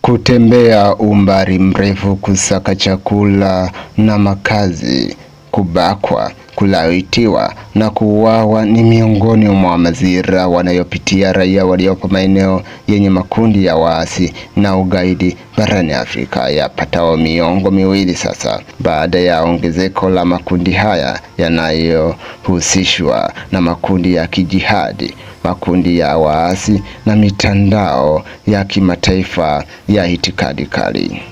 Kutembea umbali mrefu kusaka chakula na makazi, kubakwa, kulawitiwa na kuuawa ni miongoni mwa madhira wanayopitia raia waliopo maeneo yenye makundi ya waasi na ugaidi barani Afrika yapatao miongo miwili sasa, baada ya ongezeko la makundi haya yanayohusishwa na makundi ya kijihadi, makundi ya waasi na mitandao ya kimataifa ya itikadi kali.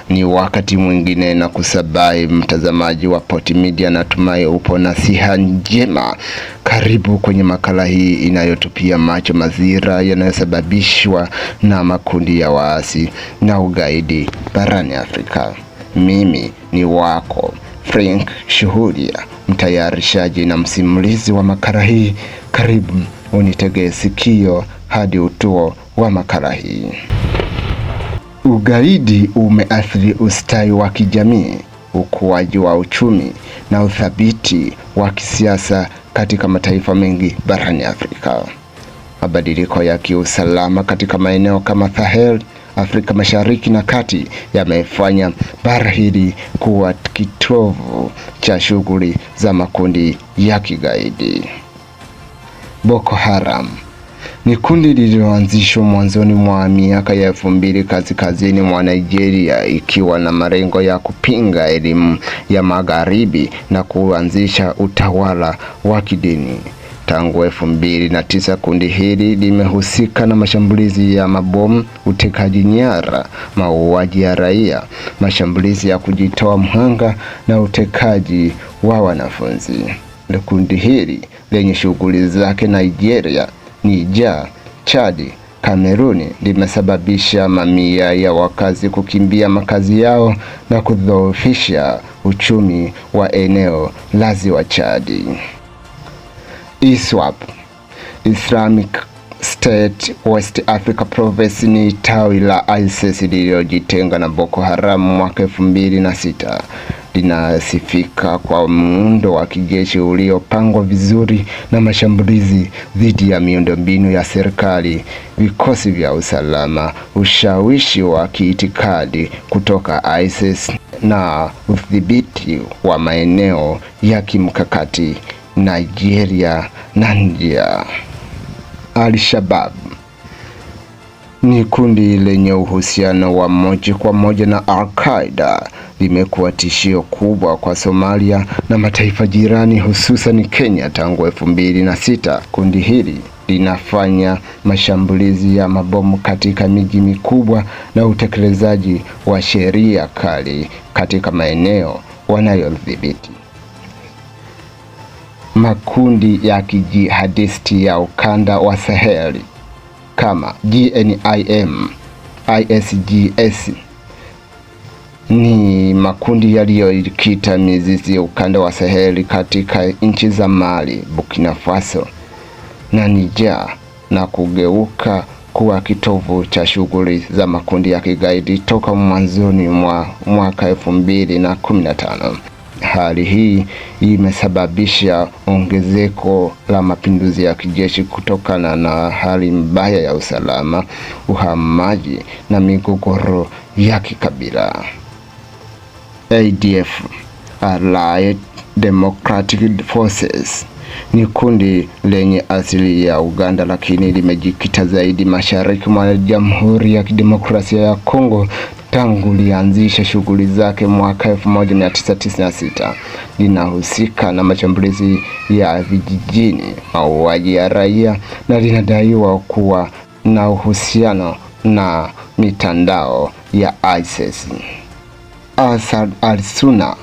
Ni wakati mwingine na kusabai mtazamaji wa Poti Media, natumai upo na siha njema. Karibu kwenye makala hii inayotupia macho madhira yanayosababishwa na makundi ya waasi na ugaidi barani Afrika. Mimi ni wako Frank Shuhudia, mtayarishaji na msimulizi wa makala hii. Karibu unitegee sikio hadi utuo wa makala hii. Ugaidi umeathiri ustawi wa kijamii, ukuaji wa uchumi na uthabiti wa kisiasa katika mataifa mengi barani Afrika. Mabadiliko ya kiusalama katika maeneo kama Sahel, Afrika Mashariki na Kati yamefanya bara hili kuwa kitovu cha shughuli za makundi ya kigaidi. Boko Haram ni kundi lililoanzishwa mwanzoni mwa miaka ya 2000 kaskazini mwa Nigeria ikiwa na malengo ya kupinga elimu ya magharibi na kuanzisha utawala wa kidini. Tangu 2009 kundi hili limehusika na mashambulizi ya mabomu, utekaji nyara, mauaji ya raia, mashambulizi ya kujitoa mhanga na utekaji wa wanafunzi. Kundi hili lenye shughuli zake Nigeria, Niger, Chad, Kameruni limesababisha mamia ya wakazi kukimbia makazi yao na kudhoofisha uchumi wa eneo la Ziwa Chadi. ISWAP, Islamic State West Africa Province, ni tawi la ISIS lililojitenga na Boko Haram mwaka 2006. Linasifika kwa muundo wa kijeshi uliopangwa vizuri na mashambulizi dhidi ya miundombinu ya serikali, vikosi vya usalama, ushawishi wa kiitikadi kutoka ISIS na udhibiti wa maeneo ya kimkakati Nigeria na Niger. Al-Shabaab ni kundi lenye uhusiano wa moja kwa moja na Al-Qaeda. Limekuwa tishio kubwa kwa Somalia na mataifa jirani hususan Kenya tangu 2006. Kundi hili linafanya mashambulizi ya mabomu katika miji mikubwa na utekelezaji wa sheria kali katika maeneo wanayodhibiti. Makundi ya kijihadisti ya ukanda wa Saheli kama GNIM, ISGS ni makundi yaliyokita mizizi ya ukanda wa Saheli katika nchi za Mali, Burkina Faso na Niger na kugeuka kuwa kitovu cha shughuli za makundi ya kigaidi toka mwanzoni mwa mwaka 2015. Hali hii imesababisha ongezeko la mapinduzi ya kijeshi kutokana na hali mbaya ya usalama, uhamaji na migogoro ya kikabila. ADF, Allied Democratic Forces, ni kundi lenye asili ya Uganda lakini limejikita zaidi mashariki mwa Jamhuri ya Kidemokrasia ya Kongo tangu lianzisha shughuli zake mwaka 1996. Linahusika na mashambulizi ya vijijini, mauaji ya raia na linadaiwa kuwa na uhusiano na mitandao ya ISIS. Ansar al-Sunna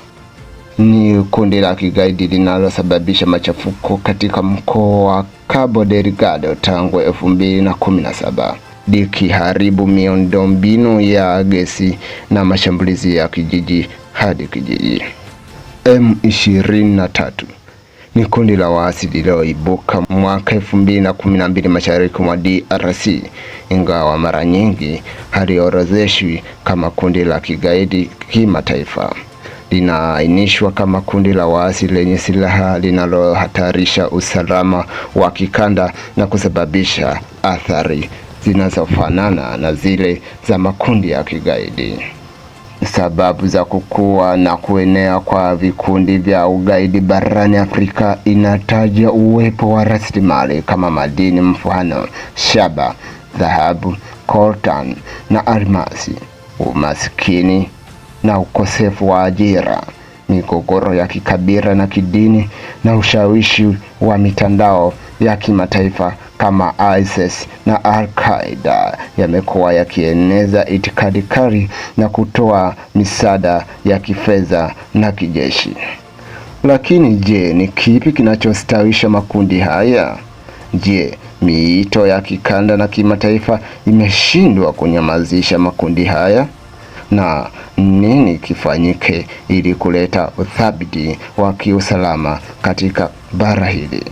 ni kundi la kigaidi linalosababisha machafuko katika mkoa wa Cabo Delgado tangu 2017 likiharibu miundombinu ya gesi na mashambulizi ya kijiji hadi kijiji. M23 ni kundi la waasi lililoibuka mwaka 2012 mashariki mwa DRC, ingawa mara nyingi haliorodheshwi kama kundi la kigaidi kimataifa. Linaainishwa kama kundi la waasi lenye silaha linalohatarisha usalama wa kikanda na kusababisha athari zinazofanana na zile za makundi ya kigaidi. Sababu za kukua na kuenea kwa vikundi vya ugaidi barani Afrika inataja uwepo wa rasilimali kama madini, mfano shaba, dhahabu, coltan na almasi, umaskini na ukosefu wa ajira, migogoro ya kikabila na kidini, na ushawishi wa mitandao ya kimataifa kama ISIS na Al-Qaeda yamekuwa yakieneza itikadi kali na kutoa misaada ya kifedha na kijeshi. Lakini je, ni kipi kinachostawisha makundi haya? Je, miito ya kikanda na kimataifa imeshindwa kunyamazisha makundi haya? Na nini kifanyike ili kuleta uthabiti wa kiusalama katika bara hili?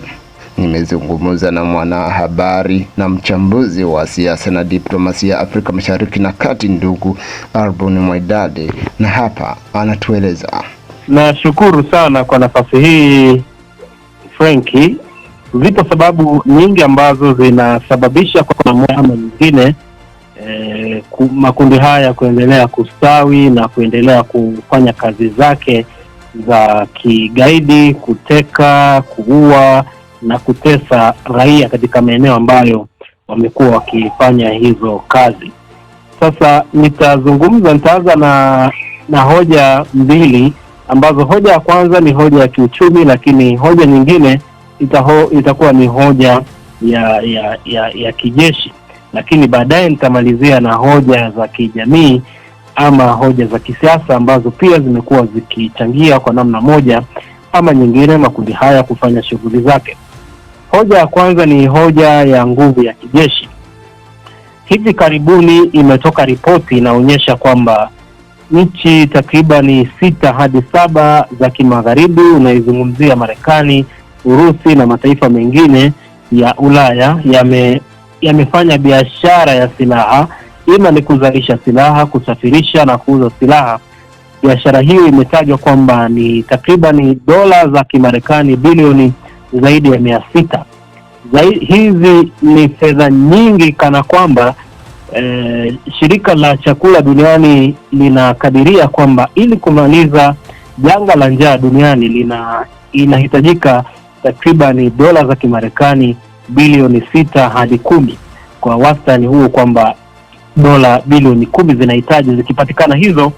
Nimezungumza na mwanahabari na mchambuzi wa siasa na diplomasia Afrika Mashariki na Kati, ndugu Albon Mwaidade, na hapa anatueleza. Nashukuru sana kwa nafasi hii Frenki. Zipo sababu nyingi ambazo zinasababisha kwa namna ama nyingine makundi haya kuendelea kustawi na kuendelea kufanya kazi zake za kigaidi, kuteka, kuua na kutesa raia katika maeneo ambayo wamekuwa wakifanya hizo kazi. Sasa nitaanza na hoja mbili ambazo hoja ya kwanza ni hoja ya kiuchumi, lakini hoja nyingine itakuwa ni hoja ya kijeshi, lakini baadaye nitamalizia na hoja za kijamii ama hoja za kisiasa ambazo pia zimekuwa zikichangia kwa namna moja ama nyingine makundi haya kufanya shughuli zake. Hoja ya kwanza ni hoja ya nguvu ya kijeshi. Hivi karibuni imetoka ripoti inaonyesha kwamba nchi takribani 6 hadi 7 za kimagharibi, unaizungumzia Marekani, Urusi na mataifa mengine ya Ulaya, yamefanya biashara ya silaha, ima ni kuzalisha silaha, kusafirisha na kuuza silaha. Biashara hiyo imetajwa kwamba ni takribani dola za Kimarekani bilioni zaidi ya 600. Hizi ni fedha nyingi, kana kwamba shirika la chakula duniani linakadiria kwamba ili kumaliza janga la njaa duniani inahitajika takribani dola za Kimarekani bilioni 6 hadi 10. Kwa wastani huo kwamba dola bilioni 10 zinahitaji, zikipatikana hizo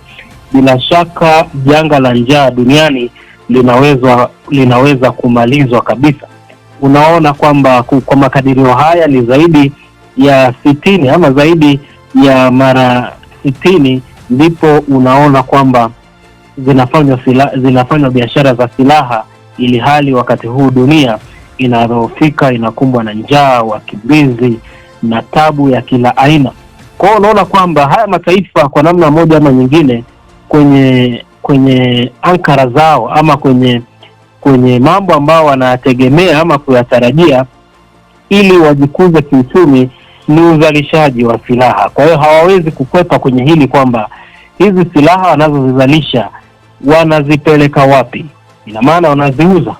bila shaka janga la njaa duniani linaweza kumalizwa kabisa. Unaona kwamba kwa makadirio haya ni zaidi ya 60 ama zaidi ya mara 60, ndipo unaona kwamba zinafanywa biashara za silaha, ili hali wakati huu dunia inadhoofika, inakumbwa na njaa, wakimbizi na tabu ya kila aina. Kwa hiyo unaona kwamba haya mataifa kwa namna moja ama nyingine kwenye ankara zao ama kwenye mambo ambao wanategemea ama kuyatarajia ili wajikuze kiuchumi ni uzalishaji wa silaha. Kwa hiyo hawawezi kukwepa kwenye hili kwamba hizi silaha wanazozizalisha wanazipeleka wapi? Ina maana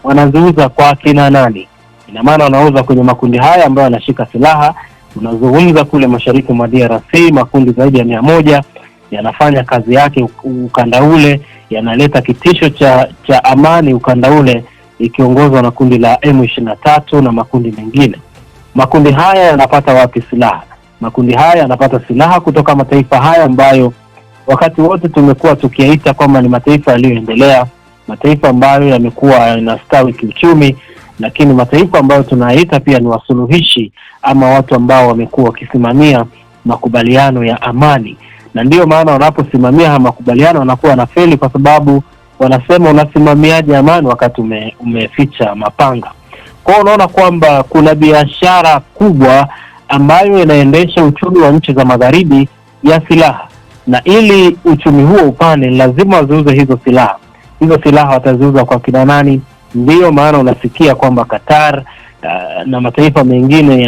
wanaziuza kwa kina nani? Ina maana wanauza kwenye makundi haya ambayo yanashika silaha. Unazungumza kule mashariki mwa DRC, makundi zaidi ya 100 yanafanya kazi yake ukanda ule, yanaleta kitisho cha amani ukanda ule, ikiongozwa na kundi la M23 na makundi mengine. Makundi haya yanapata wapi silaha? Makundi haya yanapata silaha kutoka mataifa haya ambayo wakati wote tumekuwa tukiyaita kwamba ni mataifa yaliyoendelea, mataifa ambayo yamekuwa yanastawi kiuchumi, lakini mataifa ambayo tunayaita pia ni wasuluhishi ama watu ambao wamekuwa wakisimamia makubaliano ya amani. Na ndio maana wanaposimamia haya makubaliano wanakuwa wanafeli, kwa sababu wanasema unasimamiaje amani wakati umeficha mapanga. Kwa hiyo unaona kwamba kuna biashara kubwa ambayo inaendesha uchumi wa nchi za magharibi ya silaha, na ili uchumi huo upande lazima waziuze hizo silaha. Hizo silaha wataziuza kwa kina nani? Ndio maana unasikia kwamba Qatar na mataifa mengine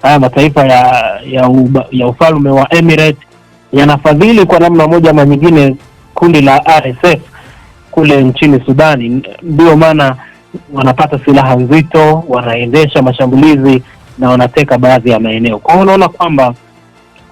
haya mataifa ya ufalme wa Emirates yanafadhili kwa namna moja ama nyingine kundi la RSF kule nchini Sudani. Ndio maana wanapata silaha nzito, wanaendesha mashambulizi na wanateka baadhi ya maeneo. Kwa hiyo unaona kwamba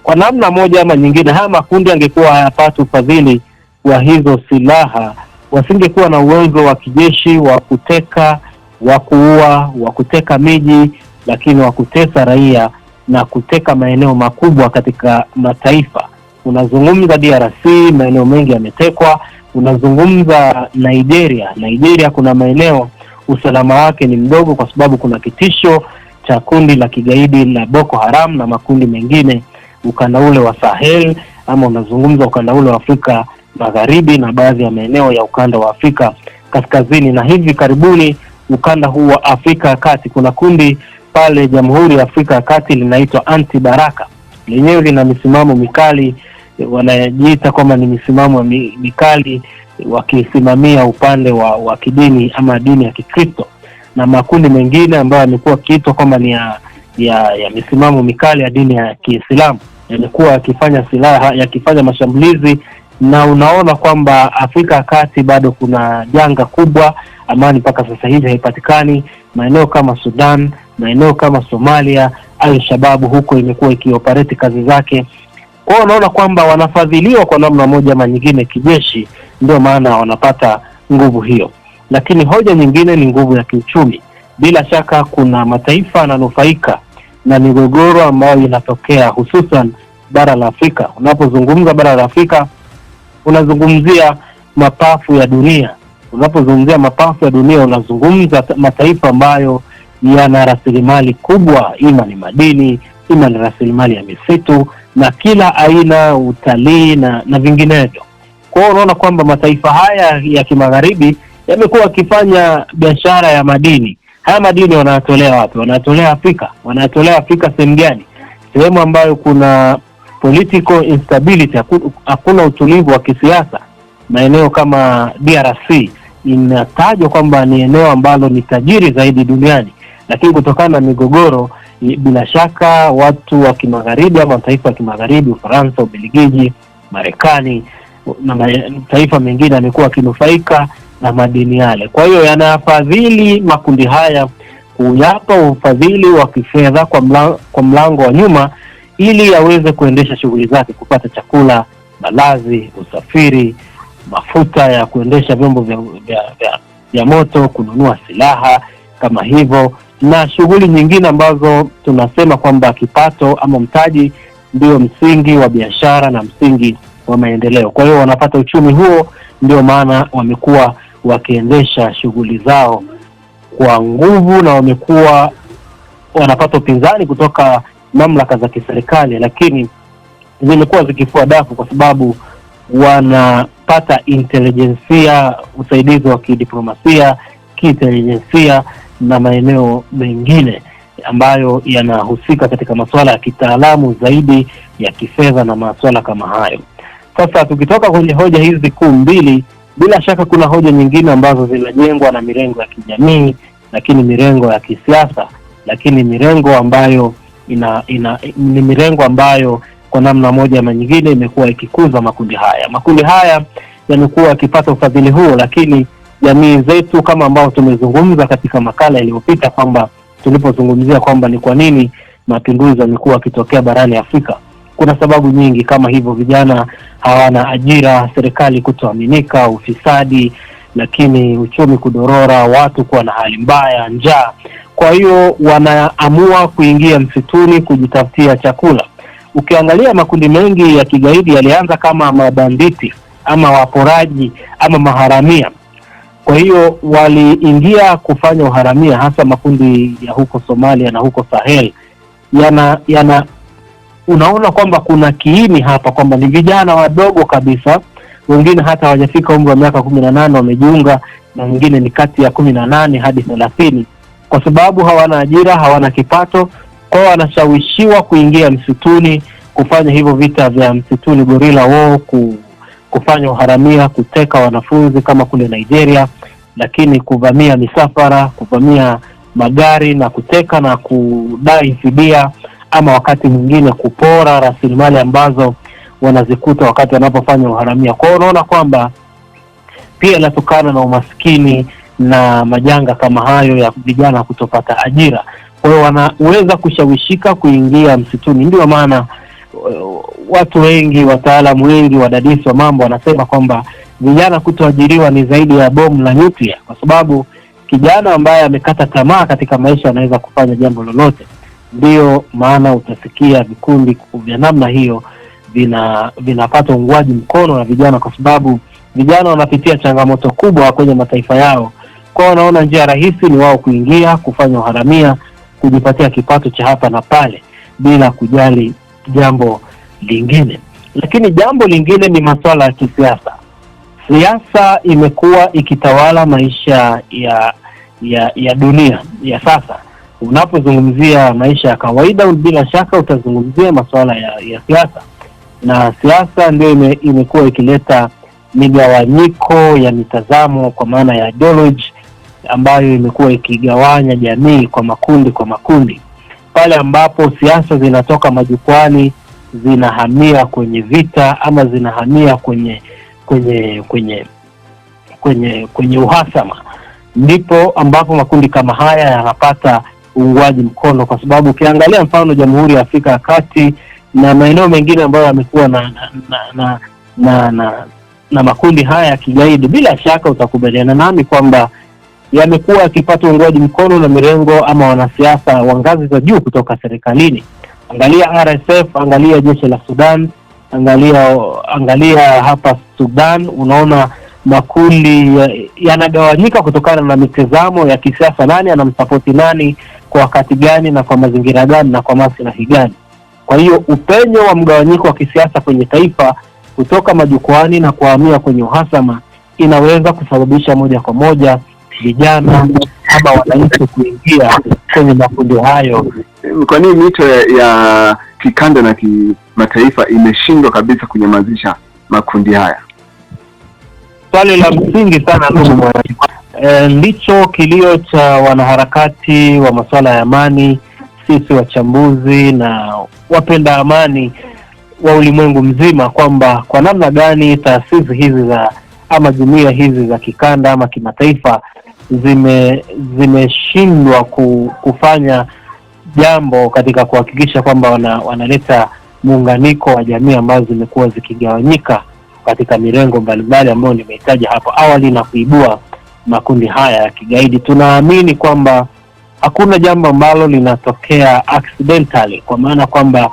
kwa namna moja ama nyingine, haya makundi yangekuwa hayapati ufadhili wa hizo silaha, wasingekuwa na uwezo wa kijeshi wa kuteka, wa kuua, wa kuteka miji, lakini wa kutesa raia na kuteka maeneo makubwa katika mataifa. Unazungumza DRC, maeneo mengi yametekwa. Unazungumza Nigeria, Nigeria kuna maeneo usalama wake ni mdogo, kwa sababu kuna kitisho cha kundi la kigaidi la Boko Haram na makundi mengine ukanda ule wa Sahel, ama unazungumza ukanda ule wa Afrika Magharibi na baadhi ya maeneo ya ukanda wa Afrika Kaskazini, na hivi karibuni ukanda huu wa Afrika ya Kati. Kuna kundi pale Jamhuri ya Afrika ya Kati linaitwa Anti Baraka, lenyewe lina misimamo mikali, wanajiita kwamba ni misimamo mikali wakisimamia upande wa kidini ama dini ya Kikristo, na makundi mengine ambayo yamekuwa yakiitwa kwamba ni ya misimamo mikali ya dini ya Kiislamu yamekuwa yakifanya silaha, yakifanya mashambulizi, na unaona kwamba Afrika ya Kati bado kuna janga kubwa, amani mpaka sasa hivi haipatikani. Maeneo kama Sudan, maeneo kama Somalia, Al-Shababu huko imekuwa ikioperate kazi zake. Kwa hiyo unaona kwamba wanafadhiliwa kwa namna moja ama nyingine kijeshi, ndio maana wanapata nguvu hiyo. Lakini hoja nyingine ni nguvu ya kiuchumi. Bila shaka kuna mataifa yananufaika na migogoro ambayo inatokea hususan bara la Afrika. Unapozungumza bara la Afrika, unazungumzia mapafu ya dunia. Unapozungumzia mapafu ya dunia, unazungumza mataifa ambayo yana rasilimali kubwa, ima ni madini, ima ni rasilimali ya misitu na kila aina, utalii na vinginevyo. Kwa hiyo unaona kwamba mataifa haya ya kimagharibi yamekuwa yakifanya biashara ya madini. Haya madini wanayatolea wapi? Wanayatolea Afrika. Wanayatolea Afrika sehemu gani? Sehemu ambayo kuna political instability, hakuna utulivu wa kisiasa. Maeneo kama DRC inatajwa kwamba ni eneo ambalo ni tajiri zaidi duniani, lakini kutokana na migogoro, bila shaka watu wa kimagharibi ama mataifa ya kimagharibi, Ufaransa, Ubelgiji, Marekani na mataifa mengine yamekuwa yakinufaika na madini yale. Kwa hiyo yanafadhili makundi haya, kuyapa ufadhili wa kifedha kwa mlango wa nyuma, ili yaweze kuendesha shughuli zake, kupata chakula, malazi, usafiri, mafuta ya kuendesha vyombo vya moto, kununua silaha kama hivyo, na shughuli nyingine ambazo tunasema kwamba kipato ama mtaji ndio msingi wa biashara na msingi wa maendeleo. Kwa hiyo wanapata uchumi huo, ndio maana wamekuwa wakiendesha shughuli zao kwa nguvu, na wamekuwa wanapata upinzani kutoka mamlaka za kiserikali, lakini zimekuwa zikifua dafu kwa sababu wanapata intelijensia, usaidizi wa kidiplomasia, kiintelijensia na maeneo mengine ambayo yanahusika katika masuala ya kitaalamu zaidi ya kifedha na masuala kama hayo. Sasa tukitoka kwenye hoja hizi kuu mbili, bila shaka kuna hoja nyingine ambazo zinajengwa na mirengo ya kijamii, lakini mirengo ya kisiasa, lakini mirengo ambayo ni mirengo ambayo kwa namna moja ama nyingine imekuwa ikikuza makundi haya. Makundi haya yamekuwa yakipata ufadhili huo, lakini jamii zetu kama ambao tumezungumza katika makala iliyopita kwamba tulipozungumzia kwamba ni kwa nini mapinduzi yamekuwa yakitokea barani Afrika, kuna sababu nyingi kama hivyo: vijana hawana ajira, serikali kutoaminika, ufisadi, lakini uchumi kudorora, watu kuwa na hali mbaya, njaa. Kwa hiyo wanaamua kuingia msituni kujitafutia chakula. Ukiangalia makundi mengi ya kigaidi yalianza kama mabanditi ama waporaji ama maharamia. Kwa hiyo waliingia kufanya uharamia, hasa makundi ya huko Somalia na huko Sahel. Yana unaona kwamba kuna kiini hapa kwamba ni vijana wadogo kabisa, wengine hata hawajafika umri wa miaka 18 wamejiunga, na wengine ni kati ya 18 hadi 30, kwa sababu hawana ajira, hawana kipato. Kwa wanashawishiwa kuingia msituni kufanya hivyo vita vya msituni, gorilla war, kufanya uharamia, kuteka wanafunzi kama kule Nigeria, lakini kuvamia misafara, kuvamia magari na kuteka na kudai fidia, ama wakati mwingine kupora rasilimali ambazo wanazikuta wakati wanapofanya uharamia. Kwa hiyo unaona kwamba pia inatokana na umaskini na majanga kama hayo ya vijana kutopata ajira. Kwa hiyo wanaweza kushawishika kuingia msituni. Ndio maana watu wengi, wataalamu wengi, wadadisi wa mambo wanasema kwamba vijana kutoajiriwa ni zaidi ya bomu la nyuklia, kwa sababu kijana ambaye amekata tamaa katika maisha anaweza kufanya jambo lolote. Ndiyo maana utasikia vikundi vya namna hiyo vinapata uungwaji mkono na vijana, kwa sababu vijana wanapitia changamoto kubwa kwenye mataifa yao. Kwa wanaona njia rahisi ni wao kuingia kufanya uharamia, kujipatia kipato cha hapa na pale bila kujali jambo lingine. Lakini jambo lingine ni masuala ya kisiasa. Siasa imekuwa ikitawala maisha ya dunia ya sasa. Unapozungumzia maisha ya kawaida, bila shaka utazungumzia masuala ya siasa, na siasa ndio imekuwa ikileta migawanyiko ya mitazamo, kwa maana ya ideology, ambayo imekuwa ikigawanya jamii kwa makundi kwa makundi. Pale ambapo siasa zinatoka majukwani zinahamia kwenye vita ama zinahamia kwenye kwenye kwenye kwenye kwenye uhasama, ndipo ambapo makundi kama haya yanapata uungwaji mkono, kwa sababu ukiangalia mfano Jamhuri ya Afrika ya Kati na maeneo mengine ambayo yamekuwa na makundi haya ya kigaidi, bila shaka utakubaliana nami kwamba yamekuwa yakipata uungwaji mkono na mirengo ama wanasiasa wa ngazi za juu kutoka serikalini. Angalia RSF, angalia jeshi la Sudan, angalia hapa Sudan, unaona makundi yanagawanyika kutokana na mitazamo ya kisiasa, nani anamsapoti nani kwa wakati gani na kwa mazingira gani na kwa maslahi gani. Kwa hiyo upenyo wa mgawanyiko wa kisiasa kwenye taifa kutoka majukwani na kuhamia kwenye uhasama inaweza kusababisha moja kwa moja vijana ama wananchi kuingia kwenye makundi hayo. Kwa nini mito ya kikanda na kimataifa imeshindwa kabisa kunyamazisha makundi haya? Swali la msingi sana ndugu mwananchi. Ndicho kilio cha wanaharakati wa masuala ya amani, sisi wachambuzi na wapenda amani wa ulimwengu mzima, kwamba kwa namna gani taasisi hizi za ama jumuiya hizi za kikanda ama kimataifa zimeshindwa kufanya jambo katika kuhakikisha kwamba wanaleta muunganiko wa jamii ambazo zimekuwa zikigawanyika katika mirengo mbalimbali ambayo nimehitaji hapo awali na kuibua makundi haya ya kigaidi. Tunaamini kwamba hakuna jambo ambalo linatokea accidentally, kwa maana kwamba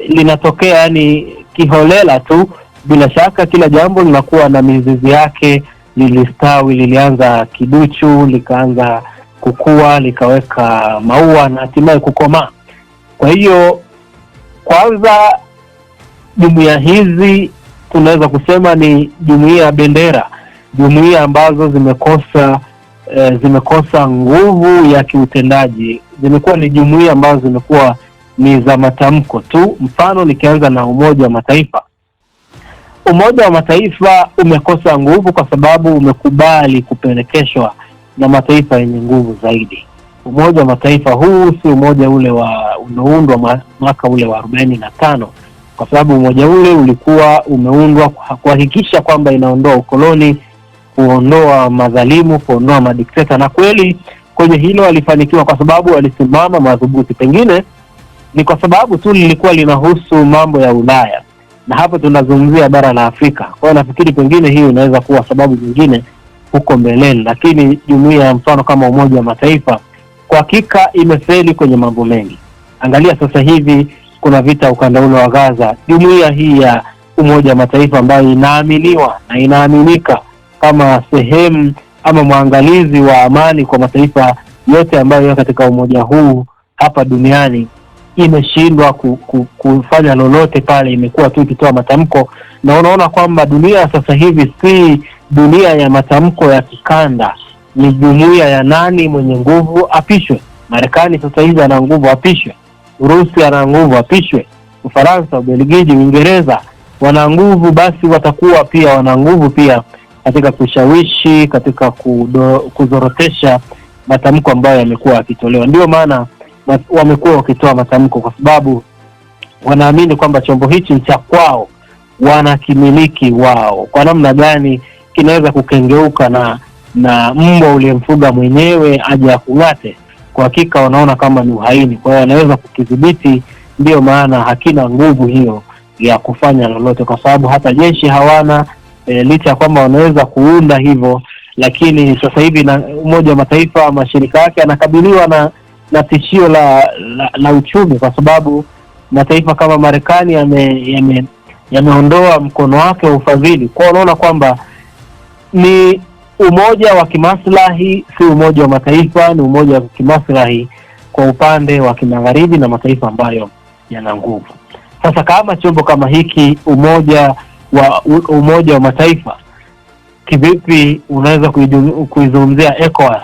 linatokea yani kiholela tu. Bila shaka kila jambo linakuwa na mizizi yake, lilistawi, lilianza kiduchu, likaanza kukua, likaweka maua na hatimaye kukomaa. Kwa hiyo kwanza jumuiya hizi tunaweza kusema ni jumuiya bendera, jumuiya ambazo zimekosa nguvu ya kiutendaji, zimekuwa ni jumuiya ambazo zimekuwa ni za matamko tu. Mfano nikianza na Umoja wa Mataifa. Umoja wa Mataifa umekosa nguvu kwa sababu umekubali kupelekeshwa na mataifa yenye nguvu zaidi. Umoja wa Mataifa huu si umoja ule wa unaoundwa mwaka ule wa 45, kwa sababu umoja ule ulikuwa umeundwa kuhakikisha kwamba inaondoa ukoloni, kuondoa madhalimu, kuondoa madikteta, na kweli kwenye hilo walifanikiwa kwa sababu walisimama madhubuti. Pengine ni kwa sababu tu lilikuwa linahusu mambo ya Ulaya, na hapo tunazungumzia bara la Afrika. Kwa hiyo nafikiri pengine hiyo inaweza kuwa sababu nyingine huko mbeleni, lakini jumuiya ya mfano kama Umoja wa Mataifa kwa hakika imefeli kwenye mambo mengi. Angalia sasa hivi kuna vita ukanda ule wa Gaza. Jumuiya hii ya Umoja wa Mataifa ambayo inaaminiwa na inaaminika kama sehemu ama mwangalizi wa amani kwa mataifa yote ambayo yako katika umoja huu hapa duniani, imeshindwa kufanya lolote pale, imekuwa tu ikitoa matamko. Na unaona kwamba dunia sasa hivi si dunia ya matamko ya kikanda, ni jumuiya ya nani mwenye nguvu apishwe. Marekani sasa hivi ana nguvu apishwe, Urusi ana nguvu apishwe, Ufaransa, Ubelgiji, Uingereza wana nguvu, basi watakuwa pia wana nguvu pia katika kushawishi, katika kuzorotesha matamko ambayo yamekuwa yakitolewa. Ndio maana wamekuwa wakitoa matamko, kwa sababu wanaamini kwamba chombo hichi cha kwao, wanakimiliki wao. Kwa namna gani kinaweza kukengeuka na mbwa uliyemfuga mwenyewe aje akung'ate? Kwa hakika wanaona kama ni uhaini, kwa hiyo wanaweza kukidhibiti. Ndiyo maana hakina nguvu hiyo ya kufanya lolote, kwa sababu hata jeshi hawana licha ya kwamba wanaweza kuunda hivyo, lakini sasa hivi na Umoja wa Mataifa mashirika yake yanakabiliwa na tishio la uchumi, kwa sababu mataifa kama Marekani yameondoa mkono wake wa ufadhili. Kwa unaona kwamba ni umoja wa kimaslahi, si Umoja wa Mataifa, ni umoja wa kimaslahi kwa upande wa kimagharibi na mataifa ambayo yana nguvu. Sasa kama chombo kama hiki Umoja wa Mataifa, kivipi unaweza kuizungumzia ECOWAS?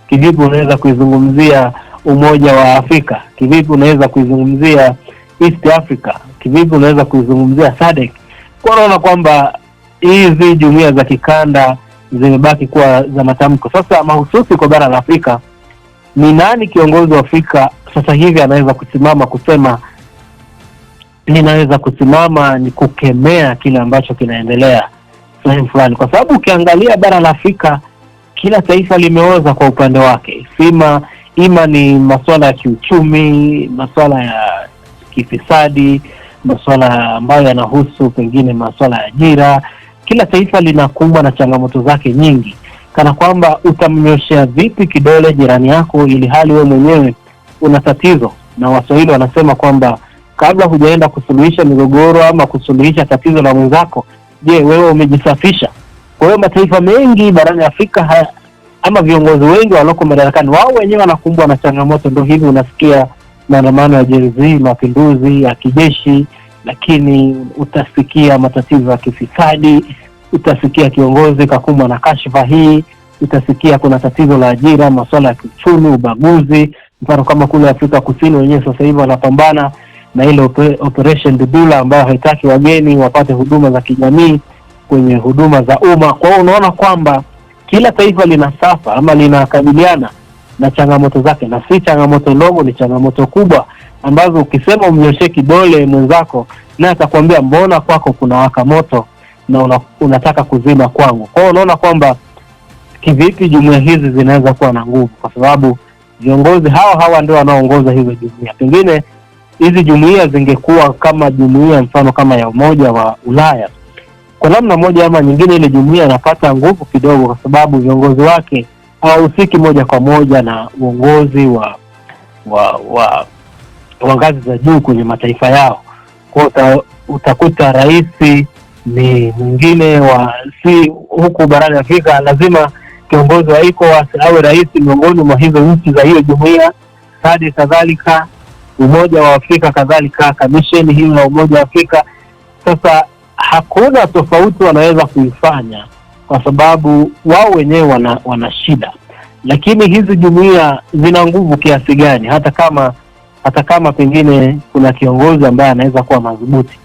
Kivipi unaweza kuizungumzia Umoja wa Afrika? Kivipi unaweza kuizungumzia East Africa? Kivipi unaweza kuizungumzia SADC? Kwa unaona kwamba hizi jumuiya za kikanda zimebaki kuwa za matamko. Sasa mahususi kwa bara la Afrika, ni nani kiongozi wa Afrika sasa hivi anaweza kusimama kusema ninaweza kusimama ni kukemea kile ambacho kinaendelea sehemu fulani? Kwa sababu ukiangalia bara la Afrika, kila taifa limeoza kwa upande wake. Ima ni masuala ya kiuchumi, masuala ya kifisadi, masuala ambayo yanahusu pengine masuala ya ajira. Kila taifa linakumbwa na changamoto zake nyingi, kana kwamba utamnyoshea vipi kidole jirani yako ili hali wewe mwenyewe una tatizo. Na Waswahili wanasema kwamba kabla hujaenda kusuluhisha migogoro ama kusuluhisha tatizo la mwenzako, je, wewe umejisafisha? Kwa hiyo mataifa mengi barani Afrika ama viongozi wengi walioko madarakani wao wenyewe wanakumbwa na changamoto. Ndio hivi unasikia maandamano ya Gen Z, mapinduzi ya kijeshi, lakini utasikia matatizo ya kifisadi, utasikia kiongozi kakumbwa na kashfa hii, utasikia kuna tatizo la ajira, masuala ya kiuchumi, ubaguzi. Mfano kama kule Afrika Kusini wenyewe sasa hivi wanapambana na ile Operation Dudula ambayo haitaki wageni wapate huduma za kijamii kwenye huduma za umma. Kwa hiyo unaona kwamba kila taifa lina safa ama linakabiliana na changamoto zake, na si changamoto ndogo, ni changamoto kubwa ambazo ukisema umnyoshee kidole mwenzako naye atakwambia mbona kwako kuna waka moto na unataka kuzima kwangu. Kwa hiyo unaona kwamba kivipi jumuiya hizi zinaweza kuwa na nguvu, kwa sababu viongozi hawa ndio wanaoongoza hizo jumuiya. Pengine hizi jumuiya zingekuwa kama jumuiya mfano kama ya Umoja wa Ulaya, kwa namna moja ama nyingine ile jumuiya inapata nguvu kidogo, kwa sababu viongozi wake hawahusiki moja kwa moja na uongozi wa ngazi za juu kwenye mataifa yao. Kwa utakuta rais ni mwingine wa si huku barani Afrika, lazima kiongozi wa ECOWAS awe rais miongoni mwa hizo nchi za hiyo jumuiya, SADC kadhalika, Umoja wa Afrika kadhalika, kamisheni hiyo ya Umoja wa Afrika. Sasa hakuna tofauti wanaweza kuifanya kwa sababu wao wenyewe wana shida. Lakini hizi jumuiya zina nguvu kiasi gani, hata kama pengine kuna kiongozi ambaye anaweza kuwa madhubuti?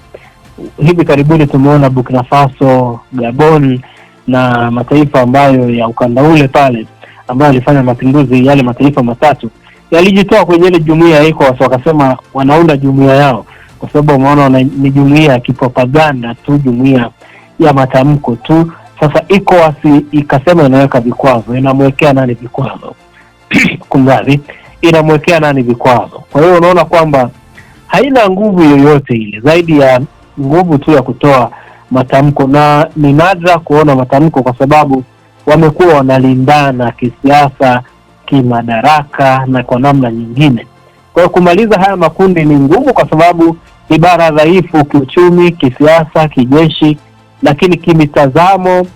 Hivi karibuni tumeona Burkina Faso, Gabon na mataifa ambayo ya ukanda ule pale ambayo yalifanya mapinduzi, yale mataifa matatu yalijitoa kwenye ile jumuiya ya ECOWAS, wakasema wanaunda jumuiya yao, kwa sababu wameona ni jumuiya ya kipropaganda tu, jumuiya ya matamko tu. Sasa ECOWAS ikasema inaweka vikwazo. Inamwekea nani vikwazo? Kumradhi, inamwekea nani vikwazo? Kwa hiyo unaona kwamba haina nguvu yoyote ile zaidi ya nguvu tu ya kutoa matamko, na ni nadra kuona matamko kwa sababu wamekuwa wanalindana kisiasa, kimadaraka na kwa namna nyingine. Kwa hiyo kumaliza haya makundi ni ngumu, kwa sababu ni bara dhaifu kiuchumi, kisiasa, kijeshi, lakini kimitazamo,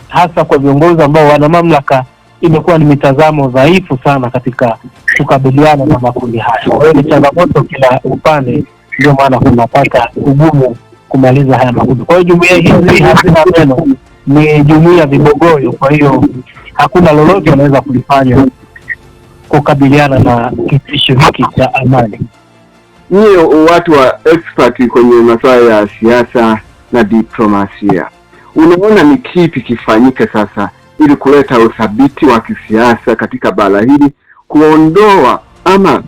hasa kwa viongozi ambao wana mamlaka, imekuwa ni mitazamo dhaifu sana katika kukabiliana na makundi haya. Kwa hiyo ni changamoto kila upande, ndio maana kunapata ugumu kumaliza haya makundi. Kwa hiyo jumuiya hizi hazina meno, ni jumuiya vibogoyo. Kwa hiyo hakuna lolote wanaweza kulifanya kukabiliana na kitisho hiki cha amani. Nyie watu wa expert kwenye masuala ya siasa na diplomasia, unaona ni kipi kifanyike sasa ili kuleta uthabiti wa kisiasa katika bara hili, kuondoa ama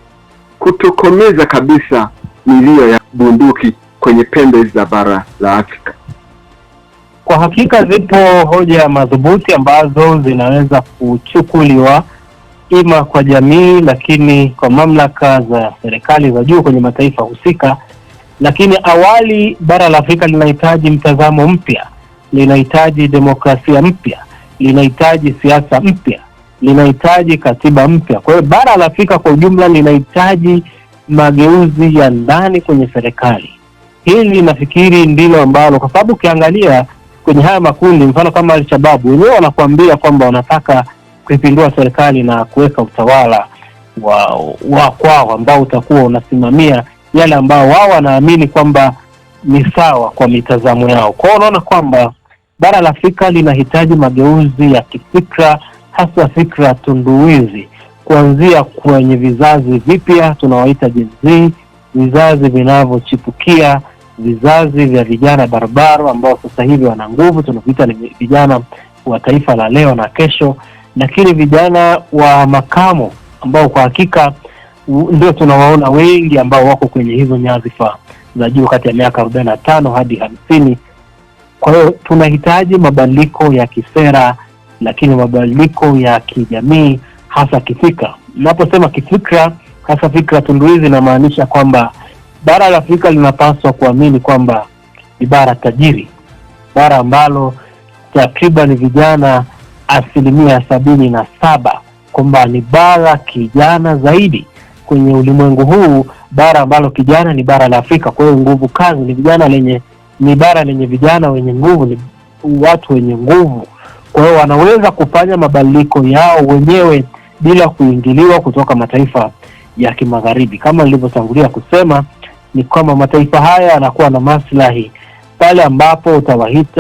kutokomeza kabisa milio ya bunduki kwenye pembe za bara la Afrika? Kwa hakika zipo hoja madhubuti ambazo zinaweza kuchukuliwa ima kwa jamii, lakini kwa mamlaka za serikali za juu kwenye mataifa husika. Lakini awali bara la Afrika linahitaji mtazamo mpya, linahitaji demokrasia mpya, linahitaji siasa mpya, linahitaji katiba mpya. Kwa hiyo bara la Afrika kwa ujumla linahitaji mageuzi ya ndani kwenye serikali. Hili nafikiri ndilo ambalo, kwa sababu ukiangalia kwenye haya makundi, mfano kama Al-Shabaab wenyewe wanakuambia kwamba wanataka kuipindua serikali na kuweka utawala wa kwao ambao utakuwa unasimamia yale ambao wao wanaamini kwamba ni sawa kwa mitazamo yao. Kwa hiyo unaona kwamba bara la Afrika linahitaji mageuzi ya kifikra, hasa fikra tunduizi, kuanzia kwenye vizazi vipya tunawaita Gen Z, vizazi vinavyochipukia, vizazi vya vijana barobaro ambao sasa hivi wana nguvu, tunaviita ni vijana wa taifa la leo na kesho, lakini vijana wa makamo ambao kwa hakika ndio tunawaona wengi ambao wako kwenye hizo nyadhifa za juu kati ya miaka 45 hadi 50. Kwa hiyo tunahitaji mabadiliko ya kisera, lakini mabadiliko ya kijamii, hasa kifikra. Naposema kifikra, hasa fikra tunduizi, inamaanisha kwamba bara la Afrika linapaswa kuamini kwamba ni bara tajiri, bara ambalo takriban vijana 77%, kwamba ni bara kijana zaidi kwenye ulimwengu huu, bara ambalo kijana ni bara la Afrika. Kwa hiyo nguvu kazi ni vijana lenye, ni bara lenye vijana wenye nguvu, ni watu wenye nguvu. Kwa hiyo wanaweza kufanya mabadiliko yao wenyewe bila kuingiliwa kutoka mataifa ya kimagharibi. Kama nilivyotangulia kusema, ni kwamba mataifa haya yanakuwa na maslahi pale ambapo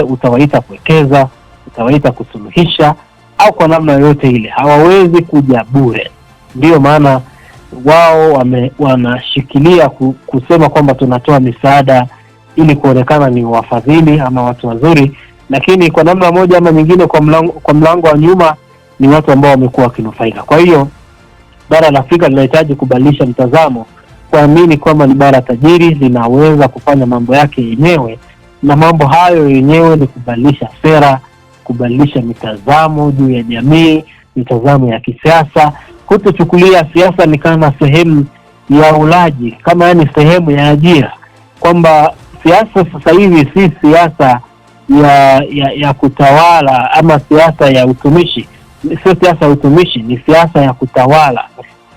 utawaita kuwekeza, utawaita kusuluhisha au kwa namna yoyote ile, hawawezi kuja bure. Ndiyo maana wao wanashikilia kusema kwamba tunatoa misaada ili kuonekana ni wafadhili ama watu wazuri, lakini kwa namna moja ama nyingine, kwa mlango wa nyuma ni watu ambao wamekuwa wakinufaika. Kwa hiyo bara la Afrika linahitaji kubadilisha mtazamo, kuamini kwamba ni bara tajiri, linaweza kufanya mambo yake yenyewe, na mambo hayo yenyewe ni kubadilisha sera, kubadilisha mitazamo juu ya jamii, mitazamo ya kisiasa, kutochukulia siasa ni kama sehemu ya ulaji, kama yani sehemu ya ajira, kwamba siasa sasa hivi si siasa ya kutawala ama siasa ya utumishi, sio siasa ya utumishi, ni siasa ya kutawala.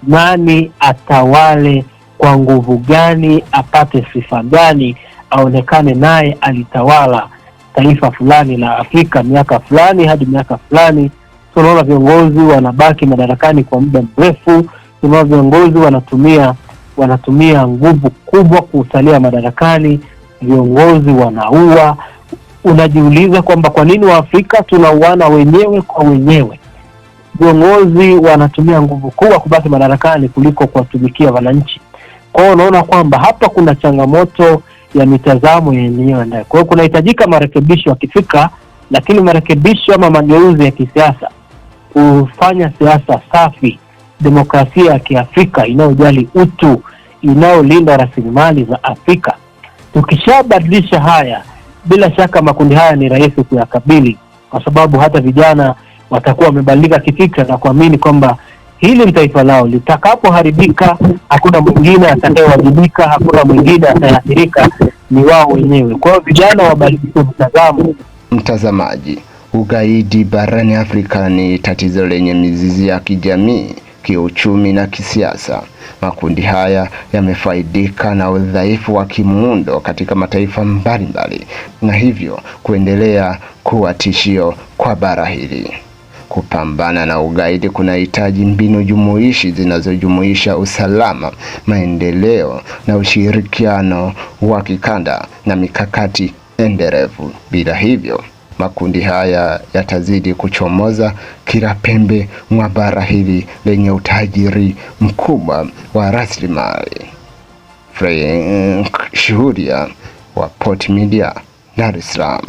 Nani atawale kwa nguvu gani, apate sifa gani, aonekane naye alitawala taifa fulani la Afrika miaka fulani hadi miaka fulani. Tunaona viongozi wanabaki madarakani kwa muda mrefu, tunaona viongozi wanatumia nguvu kubwa kusalia madarakani, viongozi wanaua. Unajiuliza kwamba kwa nini Waafrika tunauana wenyewe kwa wenyewe? Viongozi wanatumia nguvu kubwa kubaki madarakani kuliko kuwatumikia wananchi. Kwa hiyo unaona kwamba hapa kuna changamoto ya mitazamo yenyewe ndani. Kwa hiyo kunahitajika marekebisho ya kifikra, lakini marekebisho ama mageuzi ya kisiasa, kufanya siasa safi, demokrasia ya Kiafrika inayojali utu, inayolinda rasilimali za Afrika. Tukishabadilisha haya, bila shaka makundi haya ni rahisi kuyakabili, kwa sababu hata vijana watakuwa wamebadilika kifikra na kuamini kwamba hili ni taifa lao, litakapoharibika hakuna mwingine atakayewajibika, hakuna mwingine atayeathirika, ni wao wenyewe. Kwa hiyo vijana wabadilishe mtazamo. Mtazamaji, ugaidi barani Afrika ni tatizo lenye mizizi ya kijamii, kiuchumi na kisiasa. Makundi haya yamefaidika na udhaifu wa kimuundo katika mataifa mbalimbali na hivyo kuendelea kuwa tishio kwa bara hili. Kupambana na ugaidi kunahitaji mbinu jumuishi zinazojumuisha usalama, maendeleo na ushirikiano wa kikanda na mikakati endelevu. Bila hivyo, makundi haya yatazidi kuchomoza kila pembe mwa bara hili lenye utajiri mkubwa wa rasilimali. Frank Shuhudia wa Port Media, Dar es Salaam.